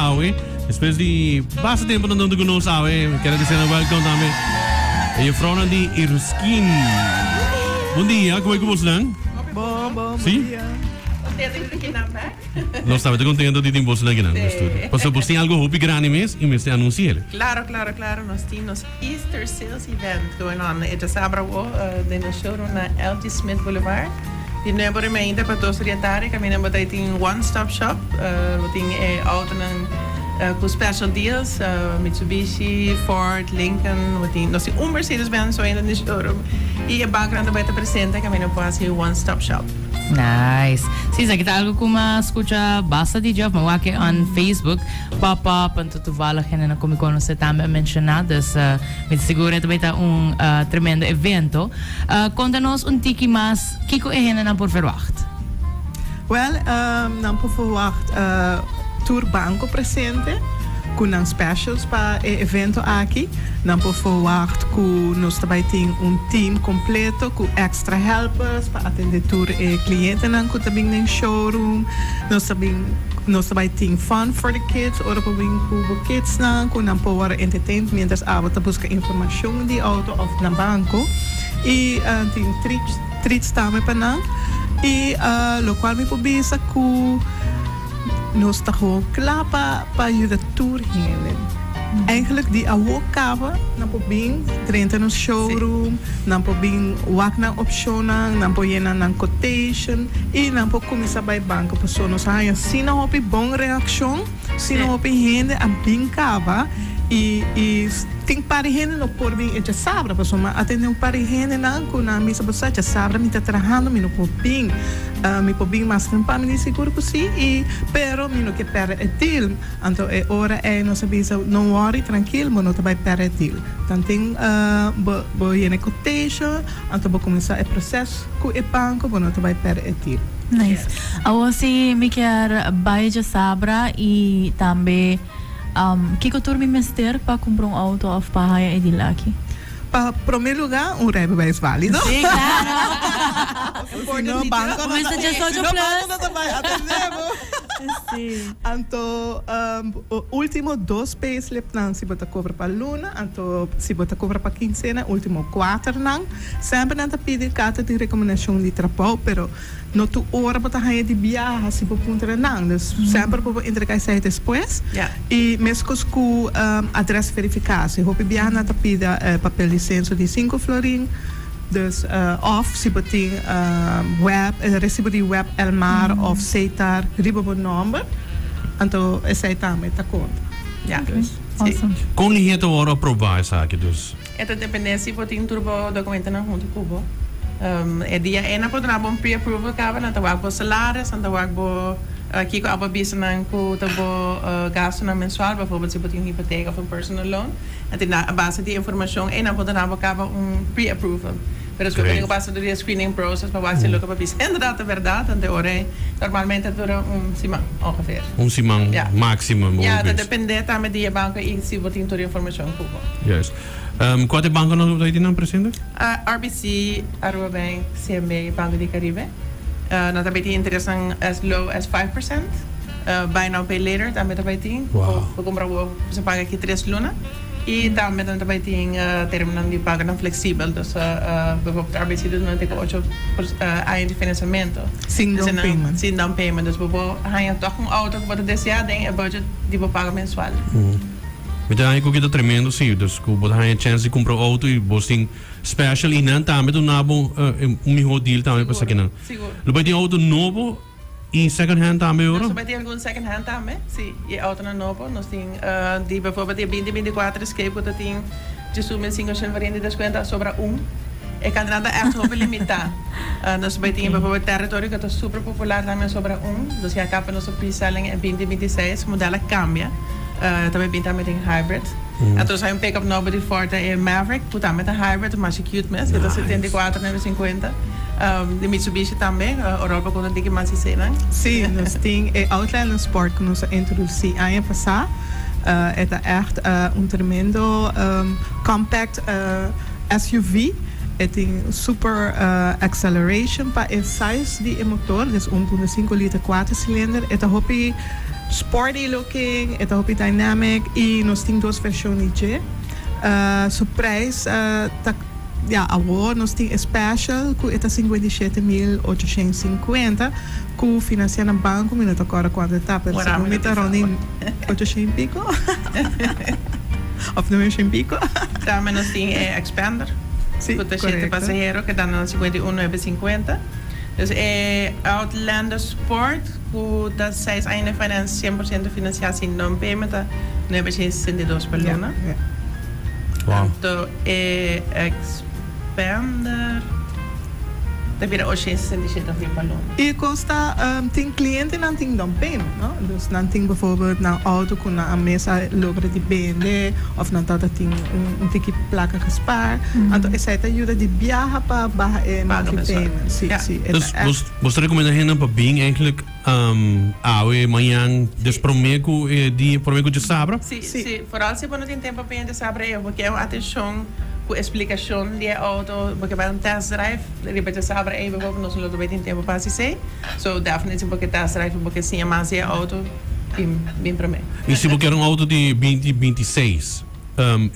awe. Despues di basta tempo nan ta hunto ku nos awe. Mi kier a bisa nan welcome tambe. E juffrouwnan di Erskine. Bon dia, como e ku bosnan? Bon, bon, bon Si? dia. Contento di tin nan back. Nos tambe ta contento di tin bosnan akinan na Sí. studio. Pasobra bos tin algo hopi grandi mes y mester anunci'el. Claro, claro, claro. Nos tin nos Easter Sales Event going on. E djasabra awo den nos showroom na LG Smith Boulevard. Di nuebe ora y meinta pa dos ora di atardi caminda bo ta tin one stop shop. Bo tin e autonan cu special deals, Mitsubishi, Ford, Lincoln. Bo tin, nos tin un Mercedes Benz so ainda den showroom. Y e banconan ta bay ta presente caminda bo por haci one stop shop. Nice. Si, esaki ta algo cu mi a scucha basta di dje of mi a wak e on Facebook pop up anto toevallig hendenan cu mi conoce tambe a menciona. Dus mi ta sigur e ta bay ta un tremendo evento. Conta nos un tiki mas kico e hendenan por verwacht. Wel, nan por verwacht tur banco presente cu nan specials pa e evento aki. Nan por verwacht cu nos ta bay tin un team completo cu extra helpers pa atende tur e clientenan cu ta bin den showroom. Nos ta bin, nos ta bay tin fun for the kids ora bo bin cu bo kidsnan cu nan por worde entertained mientras abo ta busca informacion di auto of na banco. Y tin treats, treats tambe pa nan. Y locual mi por bisa cu nos ta gewoon cla pa pa yuda tur hende. Eigenlijk di awo caba nan por bin drenta nos showroom, nan por bin wak nan opcionnan, nan por yena nan quotation y nan por cuminsa bay banco pasobra nos a haña asina hopi bon reaccion, asina hopi hende a bin caba y y tin par di hende no por bin e djasabra pasobra mi a atende un par di hendenan cu nan a bisa bo sa djasabra mi ta trahando mi no por bin, mi por bin mas temprano mi di sigur cu si y pero mi no ke perde e deal. Anto e ora ei nos a bisa, No worry, trankil, bo no ta bai pèrdè e deal. Dan tin bo bo yena e quotation, anto bo kuminsá e proses ku e banko, bo no ta bai pèrdè e deal. Nice. Awor si mi kier bai djasabra i tambe kiko tur mi mester pa kumpra un auto òf pa haya e deal aki? Pa promé lugá, un rijbewijs válido. Sí, claro. Si no, banko no ta, si no banko no ta bai atendé bo. Sí. Anto, último dos payslipnan si bo ta kobra pa luna, anto si bo ta kobra pa kinsena, último kuaternan. Semper nan ta pidi karta di rekomendashon di trabou, pero no tur ora bo ta haña di biaha si bo puntra nan. Dus semper bo por entrega esei despues. I meskos ku adres verifiká. Si hopi biaha nan ta pidi papel di senso di sinku florin. Dus òf si bo tin web, resibo di web Elmar òf Setar riba bo nòmber, anto esei tambe ta konta. Dus. Kon lihé ta wòrdu aprobá esaki dus? E ta dependé si bo tin tur bo dokumentonan huntu ku bo. E dia ei nan por duna bo un pre-approval kaba, nan ta wak bo salaris, nan ta wak bo kiko abo a bisa nan ku ta bo gastunan mensual, bijvoorbeeld si bo tin un hipoteka òf un personal loan. Nan tin a base di e informacion ey nan por duna bo caba un pre-approval. Pero despues bo tin cu pasa door di e screening process pa wak si loke bo bisa inderdaad ta berdad. Anto e ora ey normalmente ta dura un siman ongeveer. Un siman maximum bo Ya, ta bisa. depende tambe di e banco y si bo tin tur e informacion cu bo. Juist. Cua ta e banconan cu bo ta tin nan presente? RBC, Aruba Bank, CMB, Banco di Caribe. Nan ta bay tin interesnan as low as 5%. Buy now pay later tambe ta bay tin. Wow. Bo cumpra bo sa paga aki tres luna. Y tambe nan ta bay tin terminonan di paganan flexibel. Dus bijvoorbeeld RBC doet nan teken ocho aña di financiamento. Sin down payment. Sin down payment. Dus bo por haña toch un auto cu bo ta desea den e budget di bo paga mensual. Mi ta haña cu ki ta tremendo si. Dus cu bo ta haña chance di cumpra un auto y bo tin special y nan tambe ta duna bo un miho deal tambe pa esakinan. Sigur. Lo bay tin auto nobo y second hand tambe ora? Nos lo bay tin algun second hand tambe, si. Y e autonan nobo nos tin di bijvoorbeeld di e binti binti kuater Escape cu ta tin 1500 varian di descuento a sobra un. E cantidad ta echt hopi limita. Nos lo bay tin bijvoorbeeld Territory cu ta super popular tambe a sobra un. Dus ya caba nos ta pre-selling e 2026 model a cambia. Ta bay bin tambe den hybrid. Anto nos hay un pickup nobo di Ford ta e Maverick cu tambe ta hybrid, masha cute mes. E ta 74 950. Di Mitsubishi tambe, Orolpa cu ta diki mas eseinan. Sí, nos tin e Outlander Sport cu nos a introduci aña pasa. E ta echt un tremendo compact SUV. E tin super acceleration pa e size di e motor, des 1.5 liter cuater cilinder. E ta hopi. sporty looking, e ta hopi dynamic y nos tin dos version di dje. Su prijs ta, ya, awor nos tin e special cu e ta 57.850 cu financia na banco mi no ta corda cuanto e ta pero segun mi ta rond di 800 y pico of 900 y pico. Tambe nos tin e Xpander cu ta shete pasahero cu ta na 51.950. Dus e Outlander Sport ku ta seis aña na finance 100% finansiá sin down payment ta 962 pa luna. Anto e Xpander ta bira 867 mil pa luna. E kos ta tin klientenan tin down payment no, dus nan tin bijvoorbeeld nan auto ku nan a mes a logra di bende of nan tabata tin un tiki plaka gespaar anto esei ta yuda di biaha pa baha e monthly payment si si e ta Dus bos bos ta recomenda hendenan pa bin eigenlijk awe mañan des prome ku e dia prome ku djasabra? Si si vooral si bo no tin tempo pa bin djasabra e bo ke un atencion ku explicacion di e auto bo ke bai un test drive riba djasabra ei bijvoorbeeld nos lo ta bai tin tempo pa haci esei so definitely si bo ke test drive bo ke siña mas di e auto bin bin prome. I si bo kier un auto di binti 26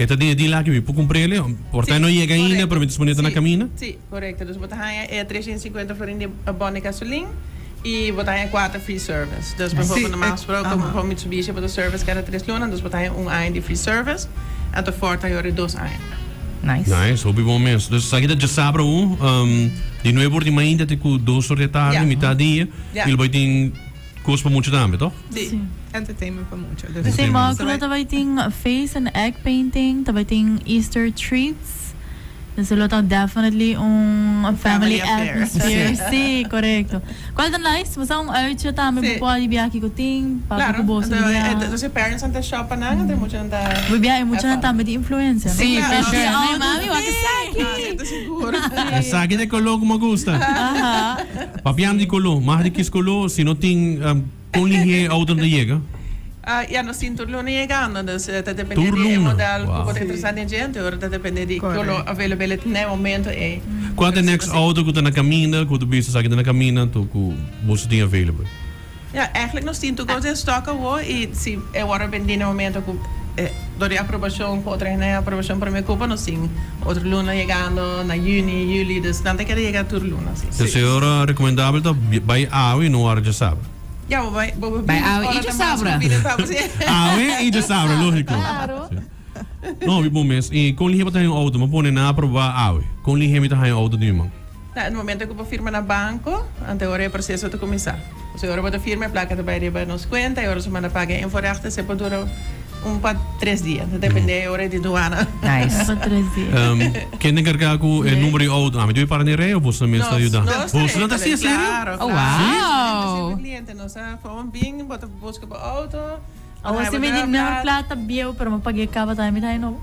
e ta den e deal aki mi por cumprele? Por ta no yega ainda pero mi ta supone ta na camina. Si, corecto. Dus bo ta haña e 350 florin di bon di gasolin y bo ta haña cuater free service. Dus bijvoorbeeld normaal gesproken bo Mitsubishi bo ta service cada tres luna, dus bo ta haña un aña di free service, anto Ford ta yori dos aña. Nice. Nice, hopi bon mes. Dus esaki ta djasabra awo, di nuebe or di mainta te cu dos or di tardi, mitad dia, y lo bay tin Kos pa mucha tambe, toch? Sí. Entertainment pa mucha. Dus Sí, ma ku lo tabay tin face and egg painting, tabay tin Easter treats. Dus lo ta definitely un family atmosphere. Sí, korekto. Kual ta nice, bo sa un uitje tambe bo por di biaha kiko tin, papia ku boso di biaha. Claro, entonces parents nan ta shop pa nan, anto e muchanan ta. Bo biaha e muchanan tambe tin influencia, no? Sí, for sure. Ay, mami, wak esaki. Ah, ta sigur. Esaki ta e koló ku mi gusta. Aha. Papiando di koló, mas di kis koló si no tin kon lihé outo no ta yega? Ya nos tin tur luna yegando, dus ta depende di e model ku bo ta interesá den dje, anto ora ta depende di koló availability na e momento ei. Kua ta e next outo ku ta na kaminda, ku ta bisa esaki ta na kaminda anto ku boso tin available? Ya, eigenlijk nos tin tur kos den stock awor i si e wòrdu bendí na e momento ku dor di aprobashon ku otro hende haña aprobashon promé kupa nos tin otro luna yegando na yüni, yüli, dus nan ta keda yega tur luna si. Entonces e ora rekomendabel ta bai awe i no ora djasabra. Ya bo bai bo Bai awe i djasabra. Awe i djasabra, lógiko. No, hopi bon mes. I kon lihe bo ta haña un outo? Mi a pone nan aproba awe. Kon lihe mi ta haña outo di mi man? Na e momento ku bo firma na banko, anto ora e proseso ta kuminsá. Pasobra ora bo ta firma e plaka ta bai riba nos kuenta i ora su manda paga e invorecht esei por dura un pa tres dia. Ta depende e ora di duana. Nice. Un pa tres dia. Ken ta enkargá ku e numero di outo? Ami debe para den rei o boso mes ta yuda? Nos, nos Boso nan ta hasi esei? Klaro, Oh, klaro. wow. Nos ta cliente, nos ta gewoon bin, bo ta buska bo auto. Awor si mi di nummerplaat ta bieu pero mi pag'é kaba tambe mi ta haña nobo?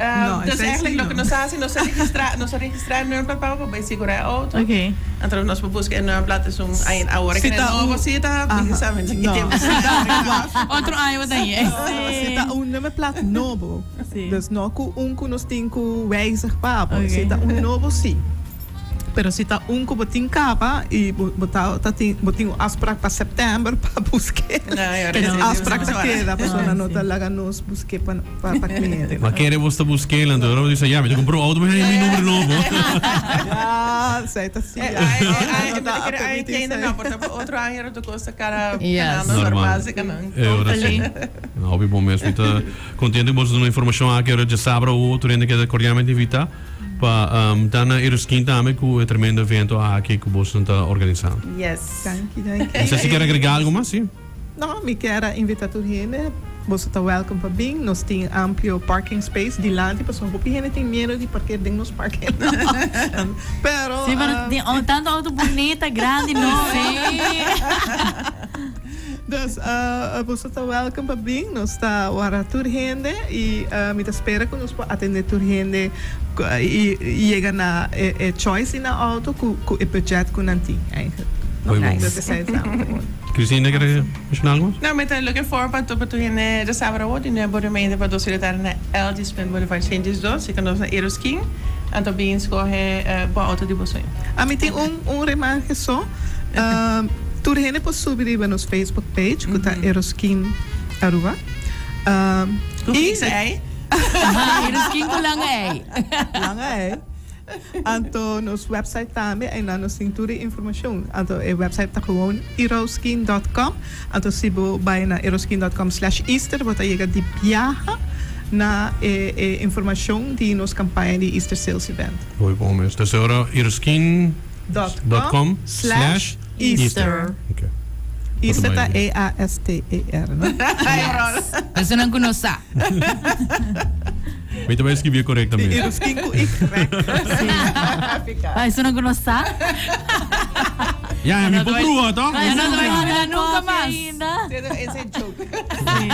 No, Dus esei eigenlijk sí loke no. nos a hasi, nos a registra, nos a registra e nummerplaat pa bo bai sigurá e auto. Oké. Anto nos por buska e nummerplaat esun ay awor Si ke ta nobo un- si ta Aha. precisamente ki No. tempo Si ta Otro aña bo ta haña. Si ta un nummerplaat nobo. Sí. Dus no ku un ku nos tin ku wijzig pa bo. Oké. Si ta un nobo sí. Pero si ta un ku bo tin kaba i bo bo ta ta tin bo tin un afsprak pa sèptèmber pa busk'é. No, ya E resi afsprak ta sí. keda pasobra Ah, no sí. ta laga nos busk'é pa pa pa kliente. Ma kere bo sta busk'é anto ora bo bisa ya mi ta kumpra un outo mi haña mi number nobo. Ya, esei ta si. Eh, ai, ai, No mi ta ta kere ai permití kende esei. no, por ta pa otro aña ora tu kos ta kara Yes. kanando Normal. normal si kanan. E ora si. No, hopi bon mes. Mi ta kontento ku bo ta duna informashon aki ora djasabra awo tur hende keda kordialmente invitá. Pa ta na Eruskin tambe ku e tremendo evento aki ku boso ta organisando. Yes. Danki, danki. No sé si kier agrega algo mas, si? No, mi kier a invita tur hende. Boso ta welcome pa bin. Nos tin amplio parking space dilanti pasobra hopi hende tin miedo di parkeer den nos parking lot. Pero. Sí, pero tin tanto auto bunita, grandi, no. Sí. Dus boso ta welcome pa bin, nos ta wara tur hende y mi ta spera cu nos por atende tur hende y yega na e choice di nan auto cu e budget cu nan tin eigenlijk. Muy bon. Dus esey ta un bon. Cristina kere menciona algo mas? No, mi ta looking forward pa topa tur hende djasabra awor di nuebe ora y media pa dos ora di tardi na LG Smith Boulevard 102 si conoce na Eroskin anto bin scoge bo auto di bo sueño. Ami tin un remarke so. Tur hende por subi riba nos Facebook page ku ta Eroskin Aruba. Ku fixa ei? Eroskin ku langa ei. Langa ei. Anto nos website tambe, einan nos tin tur e informashon. Anto e website ta gewoon eroskin dot com. Anto si bo bai na eroskin dot com slash Easter bo ta yega di biaha na e e informashon di nos kampaña di Easter Sales Event. Hopi bon mes. Entonces ora eroskin dot com slash Easter. Ok. Easter ta E-A-S-T-E-R, no? Yes. Personan ku no sa. Mi ta bai escribié correctamente. Eroskin ku Y. Pa esunnan ku no sa. Ya, mi por prueba, toch? Ya no ta bai olbida nunca mas. Ese joke. Sí.